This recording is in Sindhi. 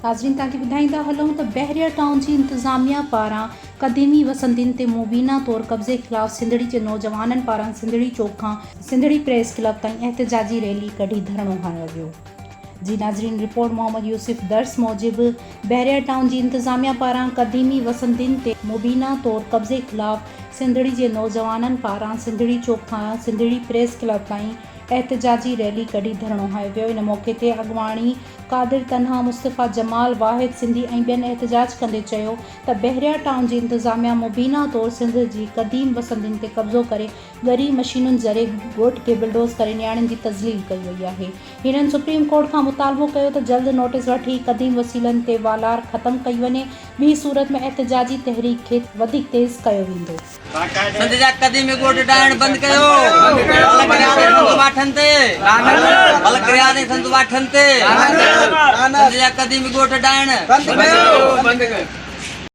ناظرين توهان کي ٻڌائيندا هلون ته بحريا ٽائون جي انتظاميا پاران قديمي وسندين تي مبينا طور قبضي خلاف سنڌڙي جي نوجوانن پاران سنڌڙي چوڪ کان سنڌڙي پريس ڪلب تائين احتجاجي ريلي ڪڍي ڌرڻو هنيو ويو جي ناظرين رپورٽ محمد يوسف درس موجب بحريا ٽائون جي انتظاميا پاران قديمي وسندين تي مبينا طور قبضي خلاف سنڌڙي جي نوجوانن پاران سنڌڙي چوڪ کان سنڌڙي پريس ڪلب تائين احتجاجي ريلي ڪڍي ڌرڻو هنيو ويو ان موقعي تي اڳواڻي قادر تنها، مصطفيٰ جمال، واحد سنڌي ۽ ٻين احتجاج ڪندي چيو ته بحريا ٽائون جي انتظاميا مبينا طور سنڌ جي قديم وسندين تي قبضو ڪري ڳري مشينن ذريعي ڳوٺ کي بلڊوز ڪري نياڻين جي تذليل ڪئي وئي آهي هنن سپريم ڪورٽ کان مطالبو ڪيو ته جلد نوٽيس وٺي قديم وسيلن تي والار ختم ڪئي وڃي ٻي صورت ۾ احتجاجي تحريڪ کي وڌيڪ تيز ڪيو ويندو. سنڌ جا قديمي ڳوٺ ڊاهڻ بند ڪيو بلڪ رياض ۽ سنڌ واٺن تي بلڪ رياض ۽ سنڌ واٺن تي سنڌ جا قديمي ڳوٺ ڊاهڻ بند ڪيو.